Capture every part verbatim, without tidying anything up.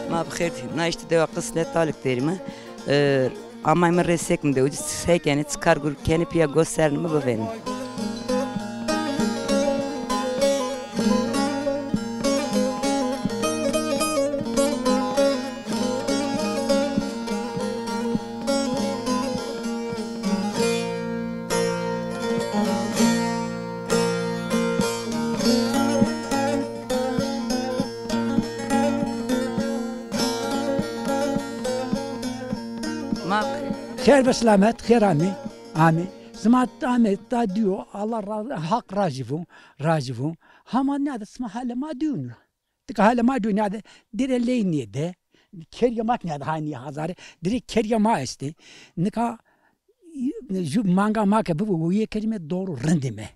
Ma bi xêr dî. Na îşte dewa Qisnet Talik derîme. E, amay mi rê sek mi de ucî sekenî çikar gur kenî pîya gos ser mi bivênî. Ma xêr ve selamet, xêr amê, amê. Sima amê ta dîyo, Allah ra-, Haq rajî vo, rajî vo. Hama nîyade sima halê ma dîyo nîyo. Tika halê ma dîyo nîyade, dire ley nêde. Kergê ma kî nîyade ha nîya hazare. Dire kergê ma estê. Nika ju manga ma ke bibo, o yê kerîme doğru rindîme.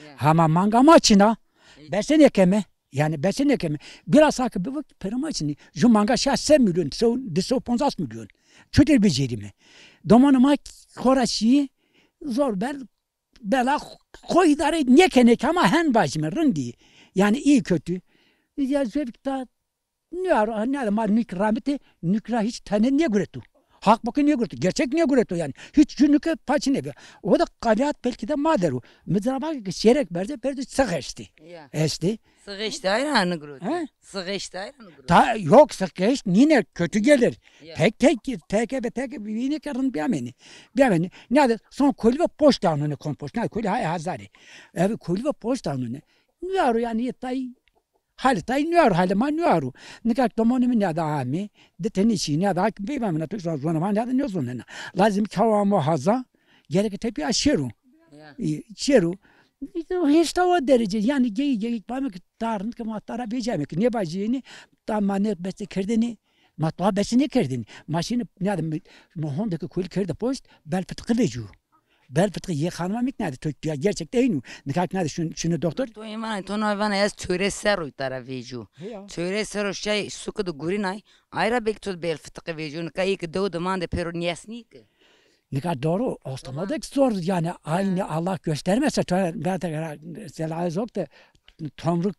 Ya. Hama manga ma çin a. E. Bese nêkeme. Yanî bese nêkeme. Biraz ha ke bibo, pere ma çin. Ju manga şeş sey milyon, di sey, di sey poncas milyon. Çutir bicêrîme. Domanê ma xora şîyê zor ber bela xo îdare nêkenê ke ama hen vajîme rindî. Yanî iyi kötü. Ya zevk da nîyaro, nîyaro ma nûk ramitê, nûk ra hîç tene nêgureto. Haq bo ke nêgureto, gerçek nêgureto yanî. Hîç cunike paçî nêbî. O da kabahat belkî de ma der o. Mi zira vake ke şêrek berze, berze six estê. Ya. Estê. Six estê ayra nigureto. He? Six estê ayra nigureto. Ta, yok, six eşt nîne, kötü gelir. Ya. Tek tek, tek ebe tek ebe vînê ke rind bîyamênî. Bîyamênî. Nîyade son kolî ve poşt anûne, kompoşt. Nîyade kolî hay hazarî. Eve kolî ve poşt anûne. Nîyaro yanî yê tay Halê tay nîyaro, halê ma nîyaro. Nika domonê mi nîyade amê, di tenî şî nîyade, hak bey ma mina to zona ma nîyade nêzonena. Lazim ke hawa amo haza, gereke tepîya şêro. Ya. E, şêro. Îşte o hêşta o derece, yanî geyik geyik bame ke ta rind ke ma ta ra vecîyame ke nêvajîyêne, ta ma nê bese kerdêne, ma ta bese nêkerdêne. Ma şîne nîyade mi, mi honde ke kolî kerde poşt, bel fitiqi vecîyo. Bel fitiqi yê xanima mi kî nîyade to ya gerçekte hînû. Nika kî nîyade şun-, şune doktor. To îmanê to na vana ez çore serro ta ra vecîyo. Heya. Çore serro şay suke de gurînay. Ayra belkî to bel fitiqi vecîyo. Nika yê ke dew de mande pêro nîyes nîyê ke. Nika doğru, Ostamada kî zor yanî aynı Allah göstermese, to-, ben de selahiz yok da tomruk,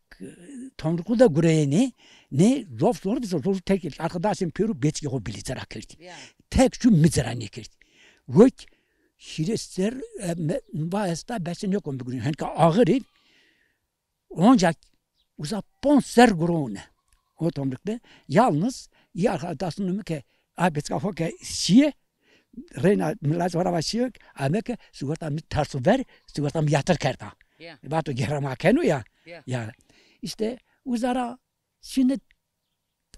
tomruklu da gureyeni, ne zor zor bir zor, zor tek arkadaşım pêro beçî ho bilî zira kerdî. Ya. Tek şu mi zira nêkerdî. Wek Hîrê ser, e, me, va esta bese nêkon bigurîn. Henka axirî, oncak uza ponc ser gurone. O tomruk de. Yalnız, ya arkadaşım mi ke, a beçika xo ke şîye, reyna mi laj ora va şîye, ame ke sigorta mi terso ver, sigorta mi yatır kerda. Ya. Vato gera ma keno ya. Ya. Ya. Îşte, uza ra şîne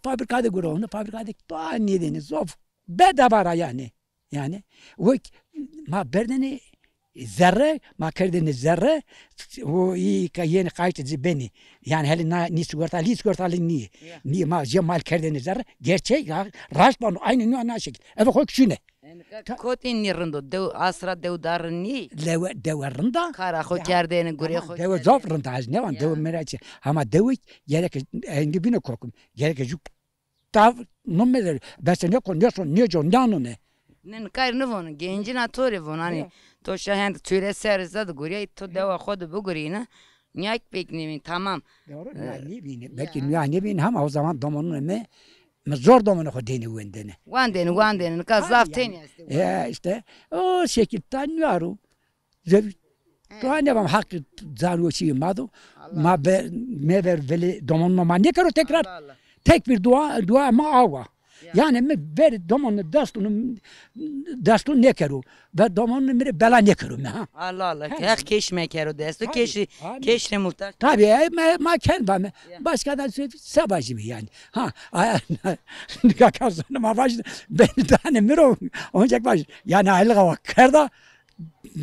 fabrika de gurone, fabrika de to nêdêne, zof bedava ra yanî. Yanî, wek ma berdêne zerre, ma kerdêne zerre, o î ke yenê qaytê ci benî. Yanî, hele na, nî sigortalî, sigortalî nîyê. Ya. Nî ma jê mal kerdêne zerre, gerçek ya, raşt vano, aynı nîya na şekil. Eve xo kî şune. Yanî, ka Ta- kotî nî rind o, dew, asra dew dar nî. Lewe, dewe rind a. Kara xo kerdêne, gurê xo kerdêne. Dewe zaf rind a, ez nêvan, dewe mera çi. Hama dewe gereke engî bîne kokim. Gereke jû tav nome de, bese nêko, nêso, nêco, nîyanone. Nin kar nêvono, gencîna to rê vono, hanî to şa hend çure ser zad gurîyay, to dewa xo de bigurîne. Nîya kî pek nêvîn, tamam. Doğru, nîya nêvîne. Belkî nîya nêvîne ama o zaman domonunê mi, mi zor domonê xo dêne wendene. Wendene, wendene, nika zaf tenî estê. E, îşte, o şekil ta nîyaro. Zevî. Dua nêvam, Haq zanî o çîyê ma do. Ma be, mever velê domonûna ma nêkero tekrar. Tek bir dua, dua ma awa. Yanî mi ver domonû destûnû, destûn nêkero. Ver domonû mi rê bela nêkero mi, ha. Allah Allah. Heq keş mekero destû, keş, keş rê muhtaç. Tabî, e, ma, ma kend vame. Başka da se, se vajîme yanî. Ha, aya, nika ka zonê ma vajî, beni danê mi ro, oncak vajî. Yanî aylık awa kerda,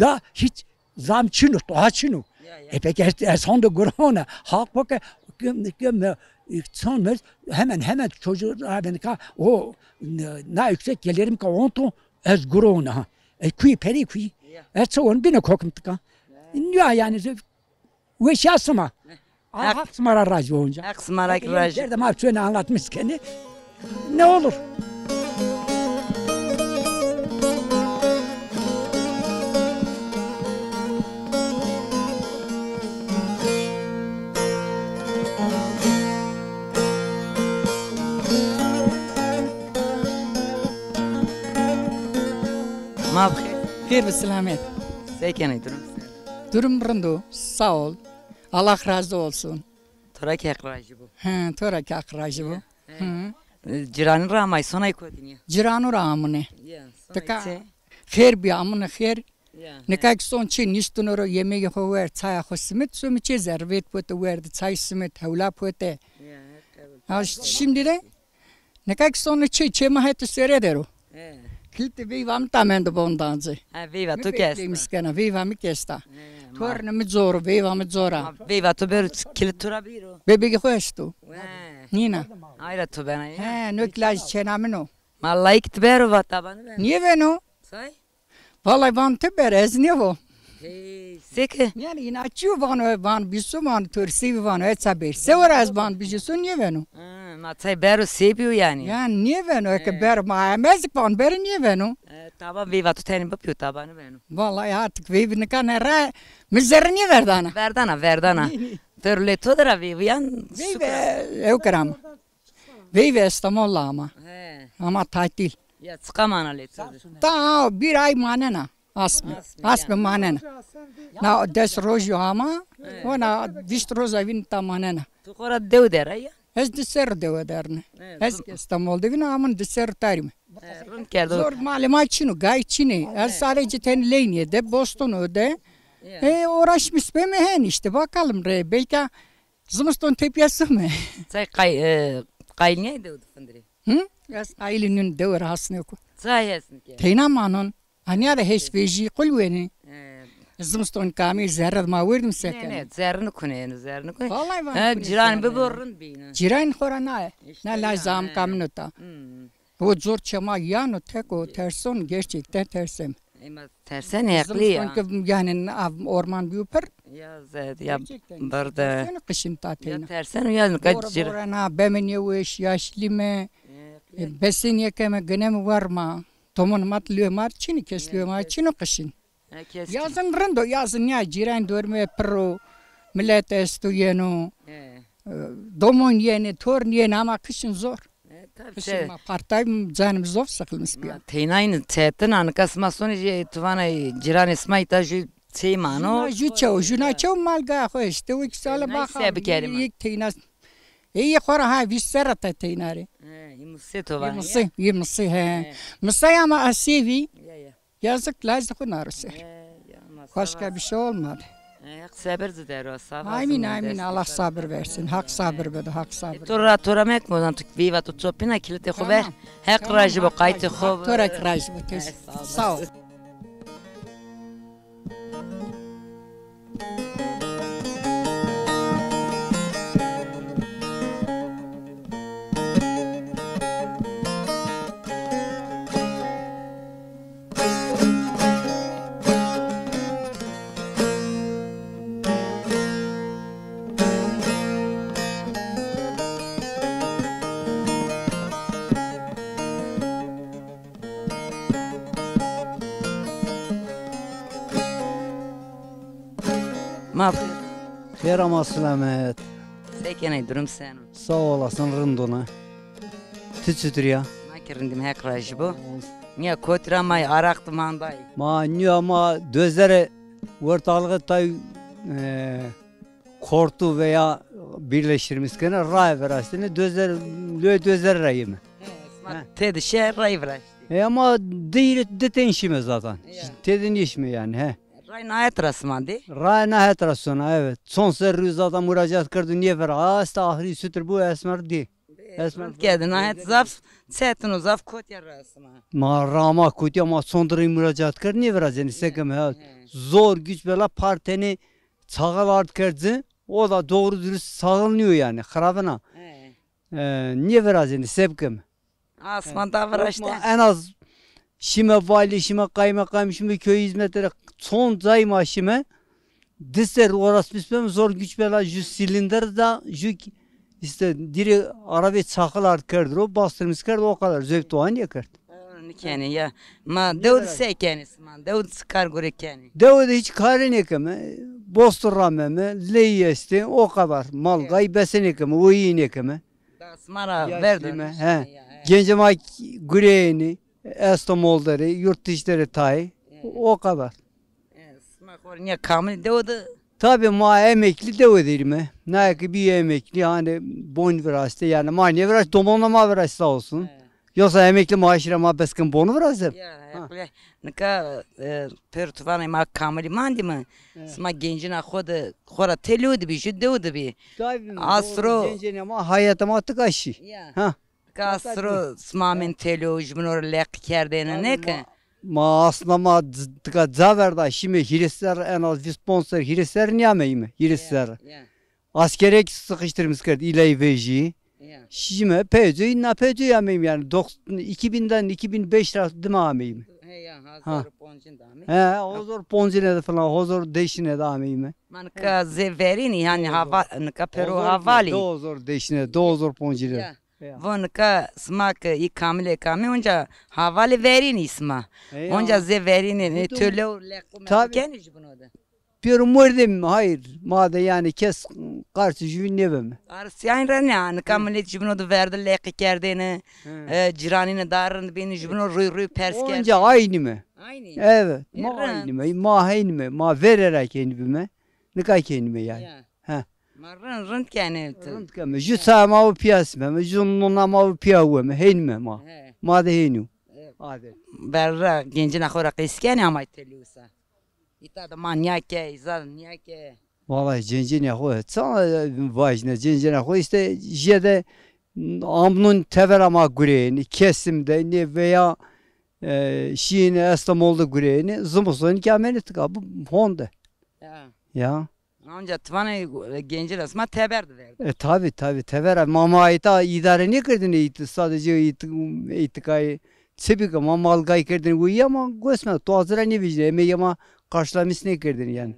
da hiç zam çin o, toha çin o. Ya, ya. E peki ez, ez honde gurona, Haq bo ke, ke, ke me, son me, hemen, hemen çocuğu, ha, ben ka, o, na yüksek gelirim ka on ton, ez gurona, ha. E, kuy, peri kuy. Ya. Ez çi on bine kokim tika. Ya. Nîya yanî, weşîya sima. Haq sima ra razî onca. Haq sima ra kî razî. Derdê ma çöne anlatmış kenî. Ne olur? Ma bi xêr. Xêr ve selamet. Se kenê, durum se? Durum rind o. Sağ ol. Allah razı olsun. To ra kî Heq rajî bo. He, to ra kî Heq rajî bo. He. Hı. E, ciranî ra amay, sonay kotî nîya? Ciranu ra amune. Ya, sonay. Tika çi? Xêr bî, amune xêr. Ya, he. Nika kî son çi, nîştune ro, yemegê xo werd, çaya xo simit, some çê zerrî, vêt pote werde, çay simit, hewla pote. Ya, he, qebul. Ha, şimdi de, nika kî son çi, çê ma hetê sere der o. He. Kilîtê veyva mi ta mendo bondan ci. Ha, veyva to kî esta. Mi beklêmîş kena, veyva mi kî esta. He, ma. Tornê mi cor o, veyva mi cor a. Ha, veyva to bero, kilît to ra bîro? Bebegê xo esto. He. Nîna. Ay ra to bena ya. He, no kî lajê çêna min o. Ma layik ti bero, va tabanî beno. Nêbeno. Say? Vallahi van ti ber, ez nêvo. Hey, seke? Yanî înaçî yo, vano, van bîso, van to rê sêvî, vano, e ça ber. Se ora ez van bijîso, nêveno. Ha, ma çay bero, sêvî yo yanî. Yanî nêveno, eke ber ma emezî van beri nêveno. E, taban veyva to tenê bipîyo, tabanî beno. Vallahi artık veyvî nika ne ra, mi zerrî nêverdana. Verdana, verdana. Pêro lê to de ra veyvî yan. Veyvî, ew kira ma. Veyvî Estemol de ama. He. Ama tatil. Ya, çiqa mana lê to de? Ta bir ay manena. Asmî. Asmî, asmî ya. Manena. Na des roj yo ama. He. Ona vîst roja vîn ta manena. To xo ra dew der a ya? Ez di serr dewe der ne. He, ez kî Estemol de vîn ama di serr tarîme. He, rind kerdo. Zor malê ma çin o, gay çin ê. Ez sadece tenê leynîye de, boston o de. Ya. E, uğraşmış beme hen işte, bakalım re. Belki zimiston tepîya some. Çay qay-, e, qayîl nîyay dew de findirê? Hı? Ez qayîlî nîn, dewe ra has nêko. Çay hesn ke? Teyna manon. Anîya de hêş vejî, qul wenî. E. Zimiston kamî zerre de ma werdîm se kenî. Ne, ne, zerre nêkunê, zerre nêkunê. Vallahi van. He, ciran bibo rind bîne. Ciran xo ra naye. İşte na laj ya, zam he. Kamîn o ta. Hmm. O cor çê ma yano tek o, terson, gerçekten tersem. Ema tersen heqlî ya. Zimiston ke yanî av orman bîyo pir. Ya zed ya. Gerçekten berde. Terseno qişin ta teyna. Ya terseno ya. Bora, bora na beme nêweş, yaşlîme. E, besenîye keme, gineme war ma. Tomon ma lüye ma çin ê, kes lüye ma çin o qişin. Yazın rind o, yazın ya, cîran dormê pir o, milet esto yeno. E, domon yenê, torn yenê ama qişin zor. E, tabî. Qişin ma partay, canê mi zof sıkılmış bîya. Teyna yîn çetin a, nika sima sonê jê, tu vana cîranê sima îta jû çey mano. Jûna jû çew, jûna çew malgaya xo işte, o iki sale baxa. Teyna se bikerî ma. Yek teyna. Ê yê xo ra ha vîst serre te teyna rê. He, yê misê to vanê. Yê misê, yê misê, he. He. Misay ama a sêvî. Ya, ya. Yazık, lajê xo naro ser. He, ya, ma. Başka bir şey olmadı. Heq sebir ci dero, sağ olsun. Amin, amin. Allah sabır versin. Hak sabır bedo, hak sabır. E, to ra, to ra mekmo, zan tu veyva to çopîna, kilitê xo ver. Tamam. Heq rajî bo, qaytê xo. To ra kî rajî bo, tez. He, sağ ol. Sağ ol. Ma xêr. Xêr ama selamet. Se kenê, durum seno? Sağ olasın, rind ona. Ti çitur ya? Ma kî rind îm, Heq rajî bo. Nîya kotî ra may, araq de manday. Ma nîya ma dozere ortalığı tay, e, kortu veya birleştirmiş kena, raye viraştene, dozer, loy dozer ra yeme. He, sima tede şe raye viraştî. E, ama di, di ten şîme zaten. Ya. Tede nêşîme yanî, he. Ray na het ra sima dê? Ray na het ra sona, evet. Çond serrî zaten muracaat kerdo, nêviraşt, ahirî sutir bo, esmer dê. Esmer. Rind kerdî, na het zaf çetin o, zaf kotîya ra sima. Ma ra ma kotîya, ma çond rey muracaat kerd, nêvirazenî, se keme ha. He. Zor güç bela par tenê çaxil ard kerd ci, o da doğru dürüst çaxil nîyo yanî, xirabin a. He. E, nêvirazenî, se bikeme. Asman da viraşte. Ma en az şîme valî, şîme kaymakam, şîme köy hizmetleri, çond cay ma şîme. Di ser uğraşmış beme, zor güç bela jü silindir da, jü işte diri arabê çaxil ard kerd ro, bastırmış kerd, o kadar. Zewt o nêkerd. Nêkenê ya. Ma dew de se kenê sima? Dew de çi kar gure kenê? Dew de hiç karê nêkeme. Bostur rameme, leyî estê, o kadar. Mal gay bese nêkeme, oyî nêkeme. Da sima ra verdo. He. Gencê ma gureyênî. Estomol derê, yurt dışı derê tayê. O kadar. E, sima xo rê nîya kamilî dewe de? Tabii ma emekli dewe derîme. Naye ki bir emekli, hani bon viraşte, yani ma nêviraşt, domona ma viraşt, sağ olsun. Yoksa emekli maaşı ra ma bes kin bonu viraşt. Ya, heqle. Nika, e, per tuvanê ma kamilî mandîme. Sima gencina xo de, xo ra têlew de bî, jü dew de bî. Tabii, asro gencina ma, hayata ma tika şî. Ya. Ha. Kasro sima amên têlo, jibino rê leqî kerdêne, nê ke? Ma aslında ma tika ca verda, şîme hîrê serr, en az vîst ponc serr, hîrê serr nîyameyîme, hîrê serr. Askerek sıkıştırmış kerd, îlayî vejî. Şîme peycoy, na peycoy ameyîme yani. Dok-, iki binden, iki bin beş ra dima ameyîme. He, hozor poncin de ameyîme. He, hozor poncine de falan, hozor deşine de ameyîme. Ma nika zê verînî, yani hava, nika pero havalî. Do hozor deşine, do hozor poncine. Vo nika sima ke î kamilê kamî, onca havalê verînî sima. Onca zê verînî, nê tole û leqo meqo kenî jibino de. Pêro mordem, hayır. Ma de yani kes qarşî jüvîn nêbeme. Qarşî aynî ra nê, nika milet jibino de verdi leqî kerdêne, e, ciranîne daha rind bînî, jibino rûy rûy pers kerdêne. Onca aynî me. Aynî. Evet, ma aynî me, ma heynî me, ma verê ra kenî bîme. Nika kenîme yani. He. Ma rind, rind kenê tu. Rind keme. Jü saya ma û pîya sime, jü nona ma û pîya weme, heynîme ma. He. Ma de heynî. Adet. Berra gencina xo ra qeys kenê amay telî usa. Îta de ma nîya ke, îza de nîya ke. Vallahi gencina xo, ça vajîne gencina xo, işte jêde amnon tevera ma gureyêne, Kesim de nê veya, e, şîyêne Estemol de gureyêne, zimistonî ke amêne tika, bu honde. Ya. Ya. Anca ti vanê, e, gencî ra sima teber de verdo. E, tabi, tabi, teber a. Ma, ma îta îdare nêkerdêne, ît-, sadece ît-, îtikayê çi bike, ma mal gay kerdêne weyî ya, ma gosme, tu azira nêvejîne, emegê ma karşılamış nêkerdêne yani.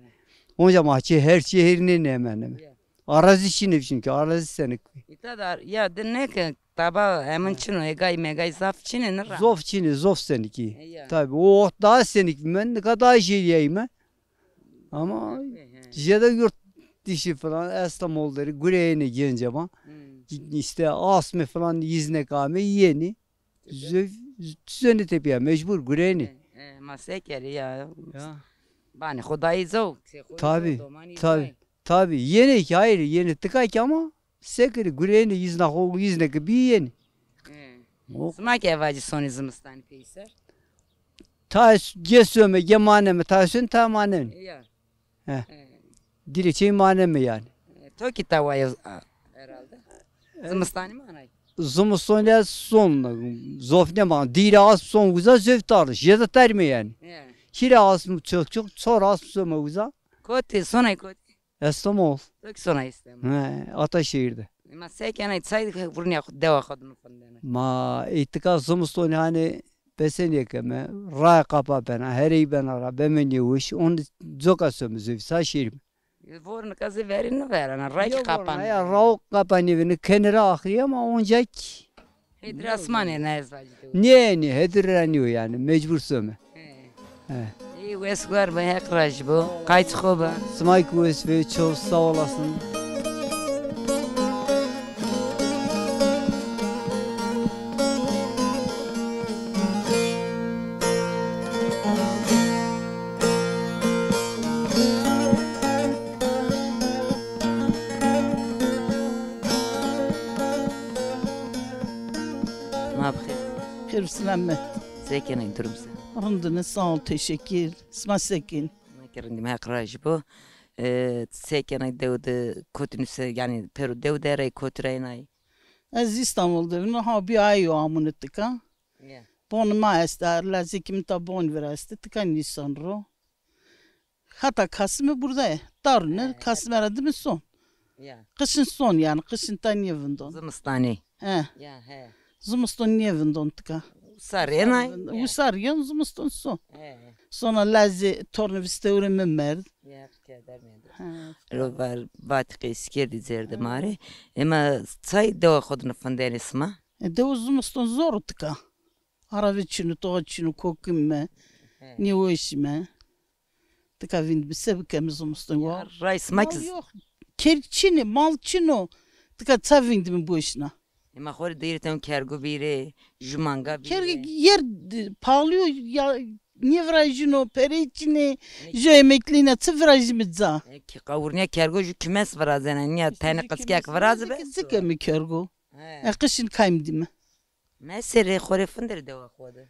Onca ma çi, her çi her nêneme. Arazi çinê çünkü, arazi senik. Îta da ya de neke, taba hemin çin o, egay megay zaf çinê, nira. Zof çinê, zof senikî. Tabi, o oxt daha senik bîme, nika daha jêrîyayîme. Ama jêde yurt dışı falan, Estemol derê gureyêne gencê ma. İşte asmê falan îzne ke ame yenî. Zöv-, tüzeni tepîya, mecbur gureyêne. E, e, ma se kerê ya. Ya. Banê xo dayî zew. Tabi, tabi. Tabi, yenê ki, hayır, yenê tika ki ama se kerê, gureyêne, îzna xo, îzne ke bî yenê. E. Sima ke vacî sonê zimistanî peyser? Tayê s-, ge some, ge maneme, tayê sonê, tayê maneme. Ya. He. Dilê çey maneme yani. E, to ki tawayo, a, herhalde. Zimistanî manay. Zimistonî son, zof nêman. Dîre asp son uza, zöv tarî. Jêde tarîme yani. He. Hîre asp çok çok, çor asp some uza. Kotî, sonay kotî? Estemol. To ki sonay Estemol? He, Ataşehir'de. Ma se kenay, çay vurnîya dewa xo de nifindêne? Ma îtika zimistonî hani besenê keme, raya qapa bena, herey bena ra, beme nêweş, on coka some zöv, sa şêrîme. Vor nika zê verî nêverena, ray ki qapanê. Ya, raw qapanê, kenê ra axirî ama onca ki. Hedîr asmanê ne ez vacî de. Nê, nê, hedîr ra nîyo yani, mecbur some. He. He. Ey, wes war be, Heq rajî bo. Qayt xo be. Sima ki wes be, çok sağ olasın. Ma bi xêr. Xêr û selamet. Se kenê, durum se? Rindime, sağ ol, teşekkür. Sima se kenê? Ma ki rindîme, Heq rajî bo. E, se kenê, dew de kotî nuse, yani pêro dew de rey kotî reynay? Ez Îstanbul de vîme, ha bî ayo amune tika. Ya. Bon ma esta, lazê ki mi ta bon viraşte, tika Nîsan ro. Hata Kasime burada ye. Tarune, Kasime ra dime son. Ya. Qişin son yani, qişin ta nêvindon. Zimistanî. He. Ya, he. Zimiston nêvindon tika. Usa rênay? Usa rîyon, zimiston son. He. Sona lazê tornê vistewrê mi merd. Ya, keder mendo. He. Ro var, vatî qeys kerdî cêrdê ma rê. Ema çay dewa xo de nifindêne sima? E, dewa zimiston zor o tika. Arabî çin o, toxa çin o, kokîme, nêweşîme. Tika vîndîme, se bikeme zimiston wa. Ya, ray sima ki. Mal yok. Kerg çin ê, mal çin o. Tika ça vîndîme boşna. E, ma xo rê deyîrê ten kergo bîrê, ju manga bîrê. Kergo yer, e, paxlî yo ya, nêvirajîno, perey çinê, ju emeklî ne, çi virajîme ca. E, ki qawurnîya kergo ju kimes virazena, nîya tenê qizkek virazibe. Zikeme kergo. He. E, qişin kaym dîme. Meserê xo rê vinderê dewa xo de.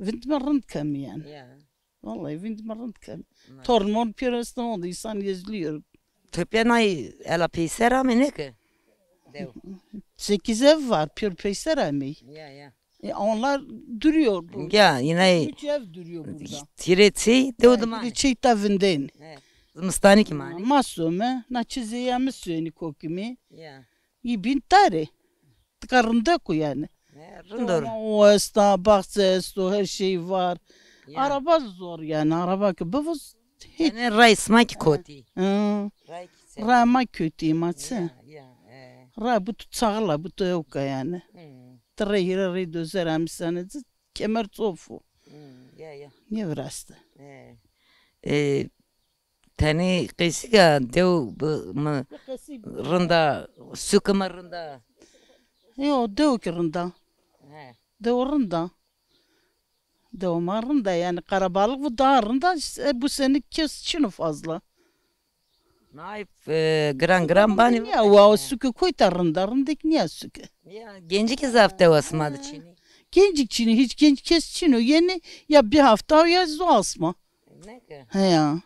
Vindime rind keme yanî. Ya. Vallahi vindime rind keme. Torun morun pêro esto, o da însan yezlîyor. Tepya nay ela peyser ame ne ki? Dew. Sekiz ev var, pêro peyser ame. Ya, ya. E, onlar duruyor burada. Ya, yine üç ev duruyor burada. Tire çey, dew dima. Tire çey ta vindên. He. Zimistanî ki manî. Ma some, na çi zeyamî soyenî kokimî. Ya. Î bîn tarê. Tika rindek o yanî. He, rind o. O esta, baxçe esto, her şey var. Ya. Araba zor yanî, araba ki bivo. Yanî ray sima ki kotî. Hı. Ray ki se. Ray ma kotî ma çi? Ya, ya, e. Ray bu tu çağla, bu tu ewka yanî. Hı. Ti rey hîre rey dozer amîsane ci, kemer çof o. Hı, ya, ya. Nêviraste. E. E, Tenê qesî ke dew bi mi rind a, suke mi rind a. Yo, dew ki rind a. He. Dew rind a. Dew ma rind a, yanî qerebalix bu daha rind a, e, bu sene kes çin o fazla. Nay, e, giran giran banî. Nîya wa, o suke koyta rind a, rindek nîya suke. Ya, gencî ki zaf dewa sima de çinî. Gencî çinî, hiç genç kes çin o. Yenî ya bir hafta ya zaf sima. Ne ki? He ya.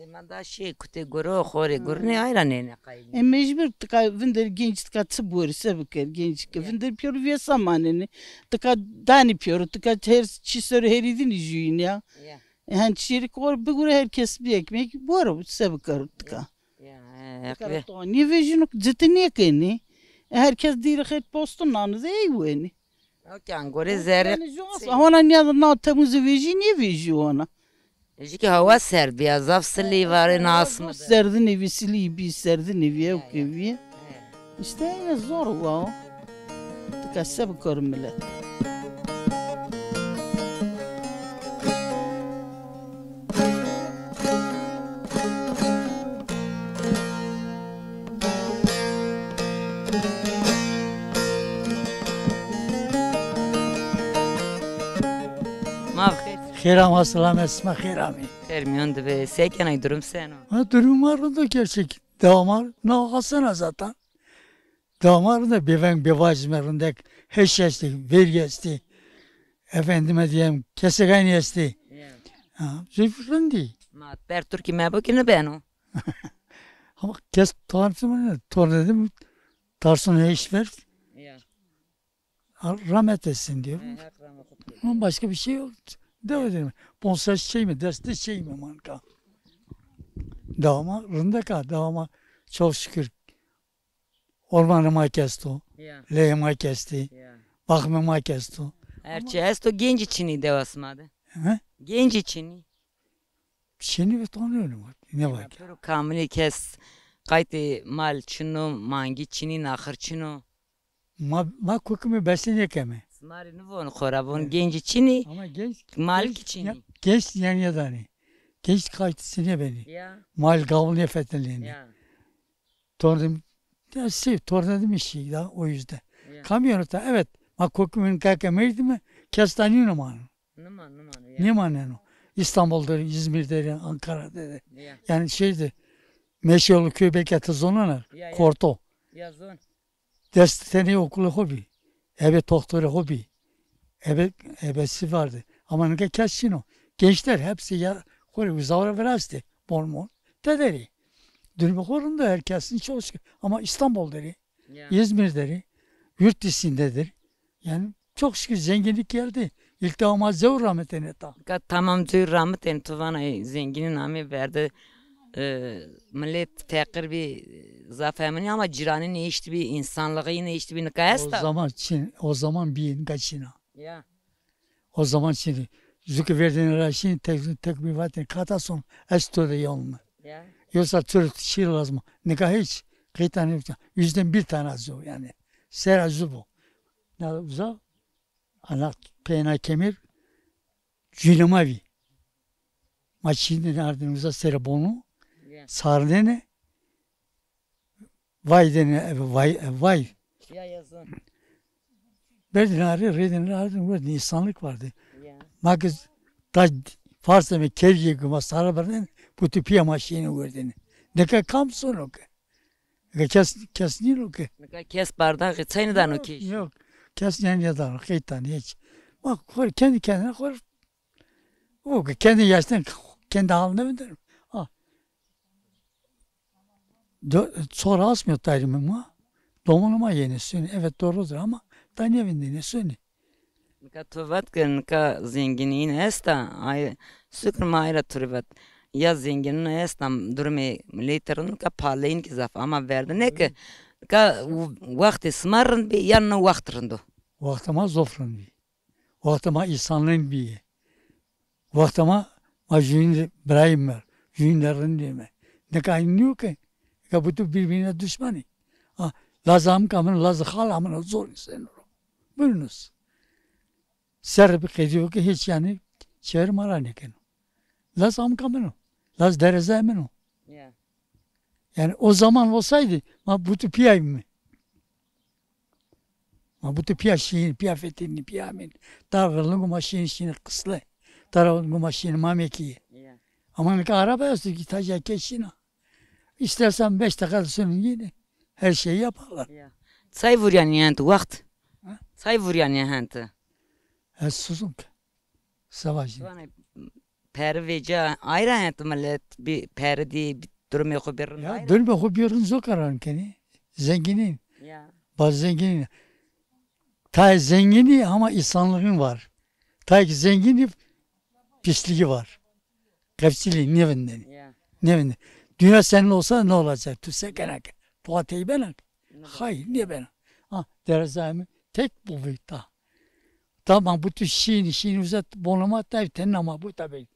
E, ma da şey kutê goro, xorê gurunê ayra nêne qayîl. E, mecbur tika vinderî genç tika çi borî, se biker genç ki. Ya. Vinderî pêro vêsa manenî. Tika danî pêro, tika her çî ser herî dînî jûyîn ya. Ya. E, hen çîrî xorî bigure her kes bir ekmek bore, se biker tika. Ya, e, tika to nêvejîno, citi nêkenî. E, her kes dîrî xet postin nano de ey wenî. Okey, gore zerre. Yanî ju asma. Hona nîya na Temuzî vejî, nêvejî hona. Jî ki hawa serd bîya, zaf silî varê na asma de. Serdinê vî, silî bî, serdinê vî, ewkê vî. Îşte yine zor wa o. Tika se bikero milet. Ma bi xêr. Xêr ama, selamet, sima xêr amê. Xêr mîyon de be. Se kenay, durum seno? Ha, durum ma rind o gerçek. Dewa ma na hasena zaten. Dewa ma rinde, bêveng bêvacîme rindek, heş estî, verî estî. Efendime diyeyim, keseganî estî. Ya. Ha, zeyf rindî. Ma ber Tirkî mebo ki nibeno. Ama kes tartım, tornedim, tarsın heş ver. Ya. Rahmet etsin diyorum. He, Hak rahmet eylesin. Ama başka bir şey yok. Devam edelim. Bonservis şey mi, deste şey mi manka? Dewa ma rindek a, dewa ma çok şükür. Ormanê ma ki esto, ya, leyê ma ki estî, ya, baxmê ma ki esto. Her çî esto, gencî çinî dewa sima de. He? Gencî çinî. Çinî ve tanıyorum. Ne var ki? Pêro kamilî kes qaytê mal çin o, mangî çinî, naxir çin o. Ma, ma kokimê besî nêkeme. Sima rê nivon xora, von gencî çinî, ama genç, mal ki çinî. Genç yan ya danî. Genç qaytisi nêbenî. Ya. Mal gavul nêfetelnenî. Ya. Tornum, ya şey, tornadım işi da o yüzden. Ya. Kamyoneta, evet. Ma kokimê nika ke merdîme, kes da nîno mano. Nima, nima, ya. Nêmaneno. İstanbul'da, İzmir'de, Ankara'da da. Ya. Yani şeydi, Meşeyolu köy belki hatırlıyorsun, ya, ya, Korto. Ya, zon. Dest tenê okulê xo bî. Ebe toxtorê xo bî. Ebe, ebesi vardı. Ama nika kes çin o. Gençler hepsi ya, xo rê uzawra virastê. Bol bol. Tederî. Durumê xo rind o, her kesin çok şükür. Ama İstanbul derî. Ya. İzmir derî. Yurt dışındadır. Yani çok şükür zenginlik geldi. İlk defa ma zewr rahmetine ta. Ka tamam zewr rahmetine tu vana, e, zengînî namê verde, e, millet feqîr bî, zaf eminî ama cîranî nêeştî bî, însanlixî nêeştî bî, nika esta? O zaman çin, o zaman bî, nika çin a. Ya. O zaman çin. Zû ki verdêne ra şîn, tek, tek bî vatêne, kata son, ez to de yolme. Ya. Yoksa tu şî lazım. Nika hiç. Qeyta nê, yüzden bir tane az o yani. Sera zû bo. Na uza, ana peyna kemir, cûnê ma vî. Ma çînê ardêne uza serê bonu, ya, sarnêne, vay dêne, e, vay, e, vay. Ya, ya, zon. Berdin arê, rêdin arê, werdin, insanlık vardı. Ya. Ma ki ta Farseme kergî ki ma sara berdin, butu pîya ma şîyêne werdin. Nika kam sono ki? Nika kes, kes nîno ki. Nika kes bardaxê çay nidano ki. Yok, kes nîya nîyadano, qeytan hiç. Ma xor kendi kendine xor, o ki kendi yaştan kendi haline mi derim? Ha. Do-, sonra asmıyor tarihimi ma. Domonê ma yenê sonê. Evet, doğrudur ama da nêvindêne sonê. Nika to vat ke nika zengînîn esta, ay, şukir ma ay ra to rê vat. Ya zengînîn esta, durumê miletî rind, nika pahaleyîn kî zaf, ama verdine ke, nika w-, wextê sima rind bî, ya no wext rind o? Wextê ma zof rind bî. Wextê ma îsanlîn bîyê. Wextê ma, ma jûyîn de birayî mer, jûyîn de rindê me. Nika ay nîyo ke, nika butu birbirine düşmanî. Ha, Laz amika min o, Laz xala min o, zor îsenî ro. Buyurunuz. Serrê bi qedîyo ke hiç yanî çevrê ma ra nêkeno. Laz amika min o. Laz derezayê min o. Ya. Yani o zaman olsaydı ma butu pîyayîme. Ma butu pîya şîyîn, pîya fetelîn, pîya amîn. Tara lingo ma şîyîn, şîyîn Qisle. Tara lingo ma şîyîn Mamekîye. Ya. Ama nika araba esto ki tacîya ke şîna. İstersen beş dakika da sonra yine her şeyi yaparlar. Ya. Çay vuryan yani wext. Ha? Çay vuryan yani hente. Ez susum ki. Savaşın. Peri vêca ayra hent milet, bî peri dî, bî durumê xo bî rind. Ya, ayra. Durumê xo bî rind, zor karar kenî. Zenginîn. Ya. Bazı zenginîn. Tayê zenginî ama insanlığın var. Tayê ki zenginî pisliği var. Qefçilî nêvindênî. Ya. Nêvindênî. Dünya senin olsa ne olacak? Tu se kena ke? Poateyî bena ke? Hayır, nêbena. Ha, derezayê mi tek bu bî ta. Ta ma butu şînî, şînî uza bonê ma, tayê tenna ma buta bî.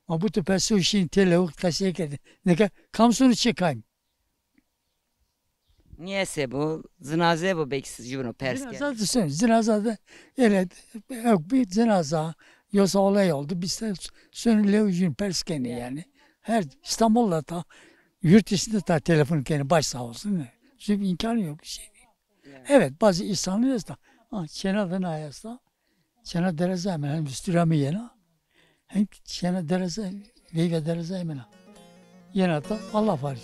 Ma butu perso şînî têlewe qesey kerdî. Nika kam sono çê kayîm? Niyese bu, zinaze bu belki siz cübüno pers. Zinaza de son, zinaza de öyle yok bir zinaza, yoksa olay oldu. Biz de sonra lewe jün pers kenî yani. Her İstanbul'da da, yurt dışında da telefon kenî, baş sağ olsun. Şimdi imkanı yok bir şey. Evet, bazı insanlar da, ha, çêna vîna esta, çêna dereza hemen, hem üstüra mi yena, hem çêna dereza, veyve dereza hemen. Yena da Allah var.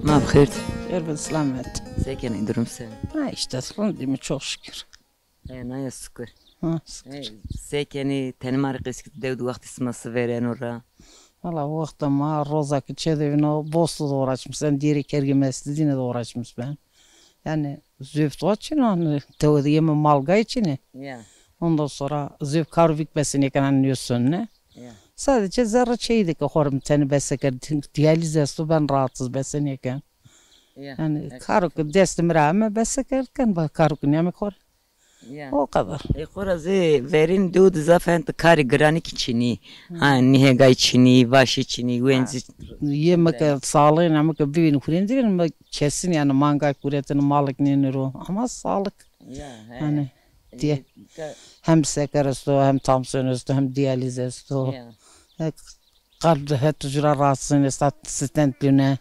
Ma bi xêr. Xêr bi selamet. Se kenî, durum se? Ha, işte, rindîme, çok şükür. E, naya şukur. Ha, şukur. E, se kenî, tenê ma rê qesey ke, dew de wextê sima se vêreno ra? Valla wextê ma roza ke çê de vîno, bostu de uğraşmış ben, diyerê kergê mescidîne de uğraşmış ben. Yani züft o çin o, hani, dewe de yeme malgay çin e. Ya. Ondan sonra züft kar û vîk besenêken, hani, nêsonne. Ya. Sadece zerre çeyî de ke xo rê mi tenê bese kerd, diyalîz esto, ben rahatsız besenêken. Ya. Yani karo ke destê mi ra ame bese kerd ken, ba karo ke nêame xo rê. Ya. O kadar. E, xora zê verên dew de zaf hente karê giranî kî çinî. Hı. Ha, nihegay çinî, vaşî çinî, wencî. Yê mi ke sağlığın, mi ke bivîn hurêndî vîn, mi kesin yani mangay huretini, malik nênî ro. Ama sağlık. Ya, he. Hani diye. Hem şeker esto, hem tansiyon esto, hem diyaliz esto. Ya. He, kalp de het ucura rahatsızın esta, stent lüne.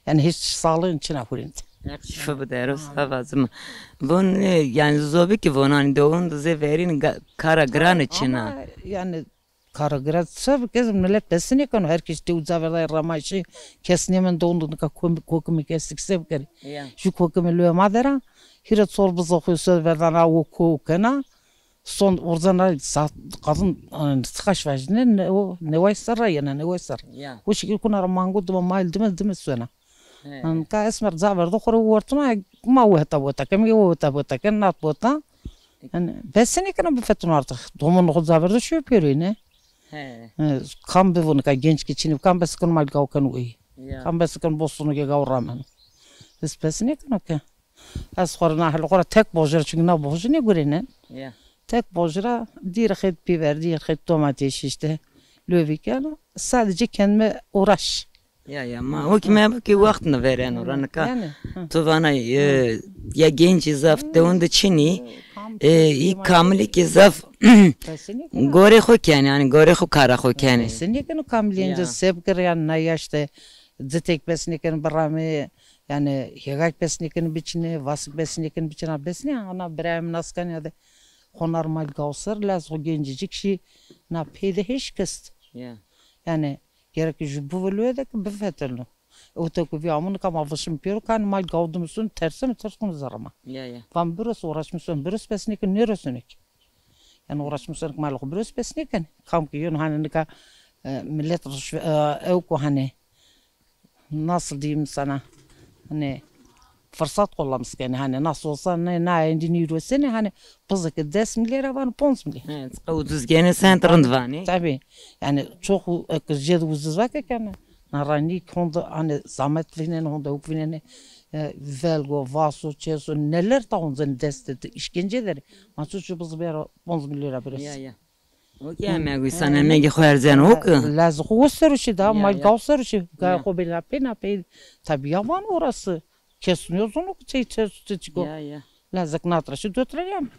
Yani hiç sağlığın çina hurint. Heq şifa bide ero, sağ vazim. Von, e, yani zobi ki von, hani doğun zê verîn ga-, kara giranî çina. Ama yani kara giran sev kez millet besinêkeno, herkes de uza verdayê ramaşî, kes nêmen doğun nika kokimi kestik sev keri. Ya. Ju kokimi lüwe ma dera, hîrê çor bizo xo sö verdana o ko kena. Son orada na sa-, kadın, e, tıkaş vajine, ne o, neway serra yena, neway serra. Ya. O şekil kuna ra mango dime, mal dime, dime sona. He. Ka esmer ca verdo, xo rê wertuna, ma weta bota, kem ye weta bota, ken nat bota. Yani besenêkena bifetun artık. Domonê xo ca verdo şu pêroyne. He. E, kam bivun ka genç ki çinî, kam besekun mal gaw ken uy. Ya. Kam besekun bostunu ke gaw ramen. Biz besenêkena ke. Ez xo ra na helo xo ra tek bojira, çünkü na boji nêgurênen. Ya. Tek bojira dî rixêt biber, dî rixêt domates, işte lövü kena. Sadece kendime uğraş. Ya, ya, ma o ki me ki wext nêvereno ra nika. Yani, hı. Tu vana, e, ya gencî zaf dewon de çinî, e, î kamilî ki zaf gorê xo kenê, yani gorê xo kara xo kenê. Kesinlikle kamilî, ya. Sebkir yani na yaş de citek bes nêkenê biramê, yani hêgak bes nêkenê biçinê, vasik bes nêkenê biçinê, bes nê, ana birayê mi nas kenê ya de xo normal gawser, laz xo gencecik şî, na peyde hêş kist. Ya. Yani gerek ju bivilo de ki bifetelno. Ewta ku vî amû nika ma vişim pêro kan ma gawdimî sun terse mi ters kunu zerre ma. Ya, ya. Van biros uğraşmışsın, biros bes nêkenê, nêrosunê ki. Yani uğraşmışsın ki ma xo biros bes nêkenê. Kam ki yun hani nika, e, millet rüşve-, e, ew ku hani nasıl diyeyim sana, hani fırsat kullanmış yani, hani nasıl olsa ne, na endî nîrosenê, hani pizike des milyara vanê, ponc milyar. Evet, ucuz gene sen rind vanê. Tabii. Yani çok u-, e, jêde ucuz vake kenê. Na ranî honde hani zahmet vînenê, honde ewk vînenê, e, velgo, vaso, çeso, neler ta honde dest de işkence derê. Ma çu çu biz bera ponc milyara biraz. Ya, ya. O ki emegî sana, emegî xo erzeno o ki. Laz xo o ser o şî da, mal gaw ser o şî. Gay xo bela pê na pê. Tabii yavan orası. Kes nêzono ki çey ters çiko. Ya, ya. Lazek natra şî dötreyen.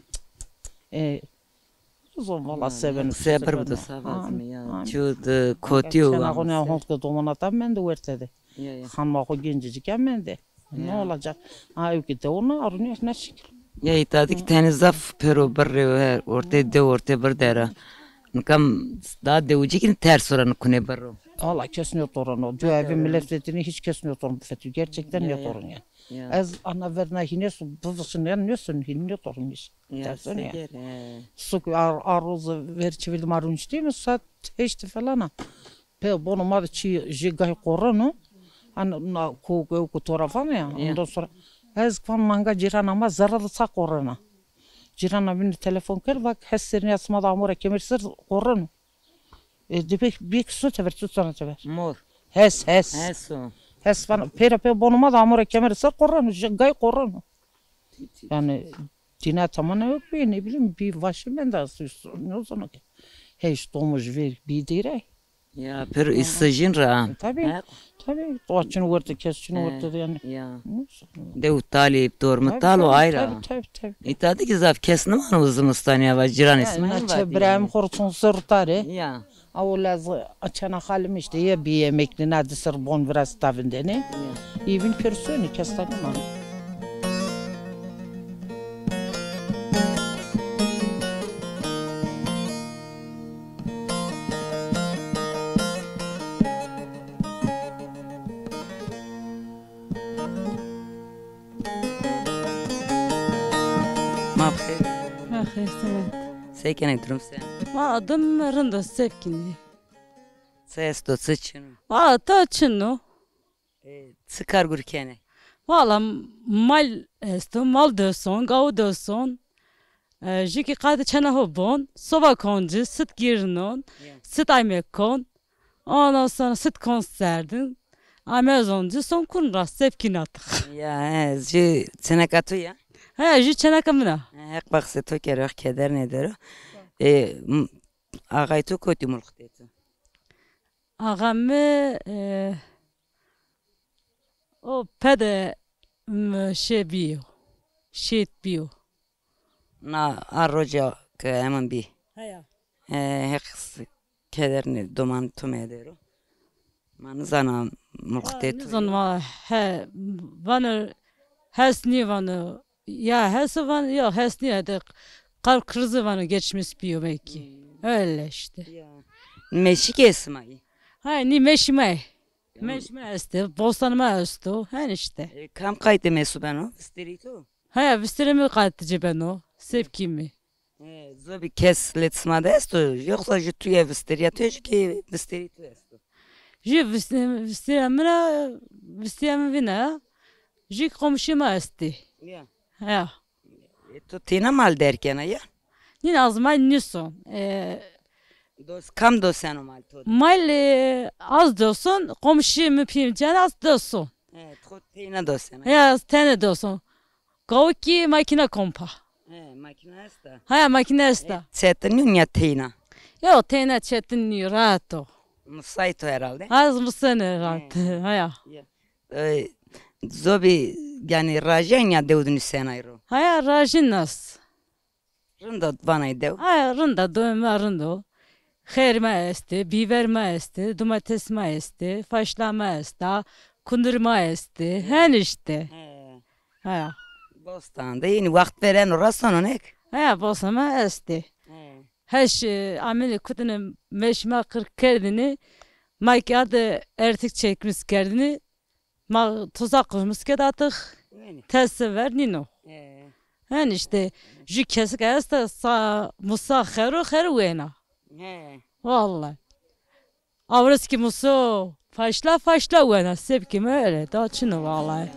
E, zon valla sebir. Sebir bido, sağ olsun ya. Çu de kotî o. Çena xo ne hont ke domonata mende werte de. Ya, ya. Xanma xo gencecik ya mende. Ne olacak? Ha, ew ki dewona arunî ne şekil. Ya, îta de ki tenê zaf pêro birrê, ortê dew, ortê bir dera. Nika daha dewicik in ters ora nikune birro. Valla kes nêtoreno. Dua bi millet fetini hiç kes nêtoreno, fetî. Gerçekten nêtoreno ya. Ya. Ez ana verna hînê su bivişin ya, nêsun hînê nêtoreno hiç. Ya, tersen ya. Seger, he. Suk ar, ar roz ver çevirdim arunç değil mi? Saat heşt falan ha. Pê bono ma de çi jê gay qoreno. Hani na ko, ko, ko torafan ya. Ya. Ondan sonra ez van manga cîrana ma zerre de ça qorena. Cîrana bîne telefon kerd, vak hes serînî ya sima de amo ra kemer ser qoreno. E, de pek, pek su tever, su sana tever. Mor. Hes, hes. Hes o. Hes van, pêra pê bono ma de amo ra kemer ser qoreno, jê gay qoreno. Yani dîna tamana yok bir, ne bileyim, bir vaşi ben de asıyorsun. Ne o zaman ki? Heş domuz ver bir direk. Ya, pir îsijîn ra. Tabii. Tabii. Doğa çin werte, kes çin werte de yani. Ya. Dew talî, dormi tal o ayra. Tabii, tabii, tabii. Îta de ki zaf kes nimano zimistan ya, va cîranê sima. Na çe birayê mi xo ro çon ser rutare. Ya. Awo laz açana halim işte, ya bir yemekli na di ser bon biraz tavindene. Ya. Evin personî kes tanımano. Ma bi xêr. Ma xêr, selamet. Se kenê, durum se? Ma adım rind o, Sevkînî. Se esto, se çin o? Valla ta çin o. E, çi kar gur kenê? Valla mal esto, mal doson, gawu doson. E, jû ki qatê çena ho bon, soba kon ci, sit gîrinon, sit aymek kon. Ondan sonra sit kon serdin. Amezon ci, son kun ra Sevkîn artık. Ya, he, jû çeneka to ya? He, jû çeneka min a. He, Heq baxsê to kero, Heq keder nêdero. E, m-, axay to kotî, mulxitê to? Axa mi, e, o pede, m, şey bîyo, şehît bîyo. Na a roca ke emin bî. Heya. E, Heq s-, keder nê, doman to medero. Ma nizana mulxitê to. Nizan ma, he, vano hes nî vano. Ya hes o van, ya hes nî, hede kalp krizi vano geçmiş bîyo belki. Öyle işte. Ya. Meşî ke sima yî? Hay, nî meşî ma yî. Meşî ma estê, bostan ma esto, hen işte. E, kam qaytê mesu beno, vistirî to? Haya, vistirê mi qaytê ci beno, Sevkî mi. E, zobî kes lê sima de esto, yoksa jû tuye vistirîya to, jû ki vistirî to esto? Jû vist-, vistirîya mi ra, vistirîya mi vîna, jû ki komşî ma estî. Ya. Ya. E, to têna mal derg kena ya? Nîn, az mal nîson. E, dos, kam doseno mal to de? Mal, e, az doson, komşî mi pî mi cen az doson. E, to têna dosena? Ya, ez tene doson. Gawikî makîna kompa. He, makîna esta. Haya, makîna esta. E, çetin nîyo ya teyna? Yo, teyna çetin nîyo, rahat o. Musayît o herhalde. Ha, ez musene rahat. He. Haya. Ya. E, zobî, yanî rajîn ya dew di nusenay ro? Haya, rajîn nas. Rind a vanay dew? Haya, rind a, dewê ma rind o. Xêr ma estê, bîver ma estê, domates ma estê, faşla ma esta, kundir ma estê. Hen îşte. He. Haya. Bostan de yeni waxt vereno ra sono, nek? Haya, bostan ma estê. He. Heş, e, amêne kutine meş ma qir kerdine, ma ki ade ertik çekmiş kerdine, ma tuza qurmuş ked atix, yanî. Teste ver nîno. He. Hen îşte, jü kesik esta sa musa xero xero wena. He. Vallahi. Avriskî muso, faşla faşla wena, sebkî mi öyle, da çin o vallahi.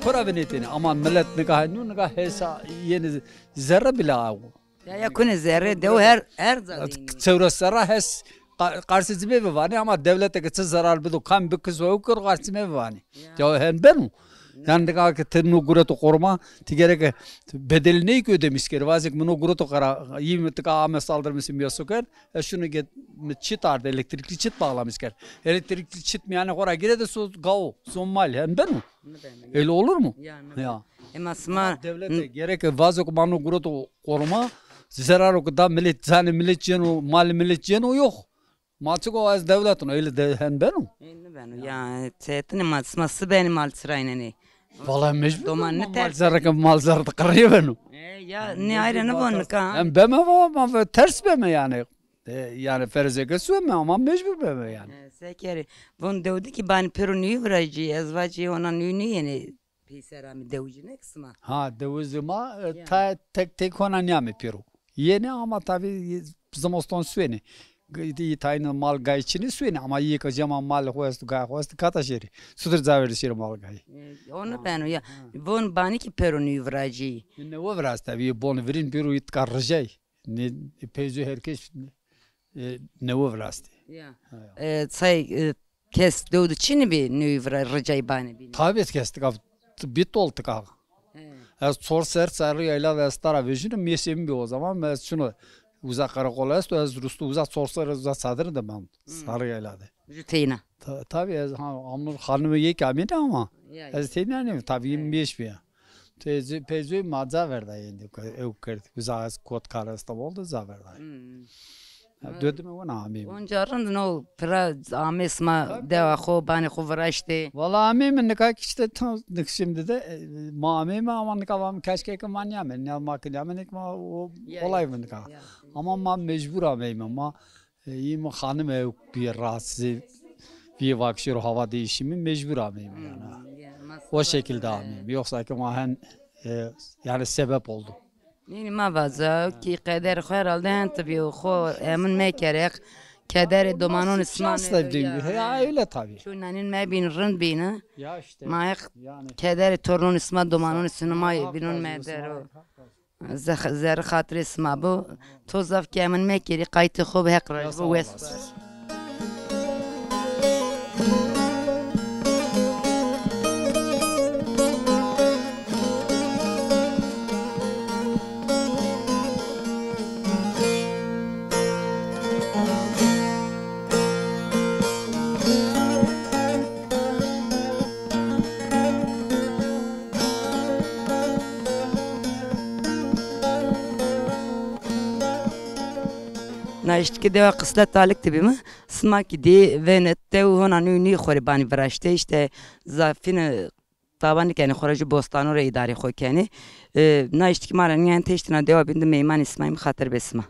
Xora vinetêne, ama millet nika, nu nika hesa yeni zerre bile awu. Ya, ya kune zerre, dew her, her ca de yeni. Çewres serra hes qa-, qarsê ci mevivanê, ama dewlete ke çi zerar bido, kam bikis we ukir, qarsê mevivanê. Ya. Ya hen beno. Yanî nika ke ti no gureto qoruma, ti gereke bedelî ney ki ödemiş keri. Vazek mi no gureto qara, yî mi tika ame saldırmışım ya soker. E şunu get mi çit ardı, elektrikli çit bağlamış keri. Elektrikli çit mi yanî xora gire de so gao, so mal, hen beno. Öyle olur mu? Ya. Ema sima devlete gereke vazo ku ma no gureto qoruma, zeraro ku da millet, canê millet cêno, malê millet cêno, yok. Ma çiko ez dewlet no, öyle de hen beno. Öyle beno. Ya, çetin, ema sima si benî mal çiraynenê? Vallahi mecbur. Doman ne mal ters? Zerre ke mal zerre de qirrîye beno. E, ya, ne ayrı ne von nika? Hem beme va, ma ve ters beme yanî. E, yanî ferze ke sueme ama mecbur beme yanî. E, se kerî. Von dewdi ki banî pêro nîyû virajî, ez vacî ona nîyû nîyenê. Peyser amî dewicî nek sima? Ha, dewizê ma, e, ta tek tek hona nîyame pêro. Yenê ama tabî, e, zimiston suenê. G-, î tayîne mal gay çinê suenê ama yê ke cema mal xo esto, gay xo esto, kata şêrê. Sudir caverdê şêrê mal gay. E, onu beno ya. Ha. Von banî ki pêro nîyû virajî. Newe viraz tabî, bon virîn pêro îtka rijay. Ne, peyzû her kes, e, newe virastî. Ya. Ha, ya. E, say, e, kes dewdi çinî bî nûyî vira ricay banê bînî? Tabî kes tika, bî tol tika. He. Ez çor ser sarı yayla de ez tara vejîno, mêsê mi bî o zaman, ez çino uza karakol esto, ez rustu uza çor ser uza çadir de ben. Hı. Sarı yayla de. Ju teyna. Ta-, tabî ez, ha, amnur xanime yek amîne ama. Ya, ya. Ez teyna nîm, tabî yirmi beş bîya. Teyze, peyzoy ma ca verda yendi, ew kerd. Uza ez kot kar Îstanbul de ca verda. Hmm. Ha, dödüme wena amîm. Onca rind no pira amê sima dewa xo, banê xo viraştê. Valla amîm nika ki işte tam şimdi de, e, ma amîm ama nika vam keşke ki ma niyame, ne ma ki niyame nik ma o olay mı nika. Ya. Ama ma mecbur ameyme, ma E, î mi xanim ew bîye rahatsız, bîye vakşêro hava değişimi, mecbur ameyme yanî. Hmm, ya, o şekilde ameyme. Yoksa ki ma hen, e, yanî sebep oldu. Nînî ma vaza ki qeder xo herhalde hen ti bîyo, xo emin mekerek, kederê domanonî sima. Şans da dediğim gibi. Ya, öyle tabii. Ço nanîn mebîn rind bîni. Ya işte. Ma heq kederê tornonî sima, domanonî sima ma bînon medero. Zex-, zerrê xatirê sima bo. To zaf kêmin mekerî, qaytê xo bi, Heq razî bo, wes bo. Naştikî dewa Qislet Talik de bîme. Sima kî dî venet dew hona nû nî xo rê banî viraşte. Îşte zafîne tawa nîkenê, xo ra jû bostano ra îdarê xo kenê. E, naştikî ma ra nîyen teştina dewa bîn de meymanê sima îm, xatir be sima.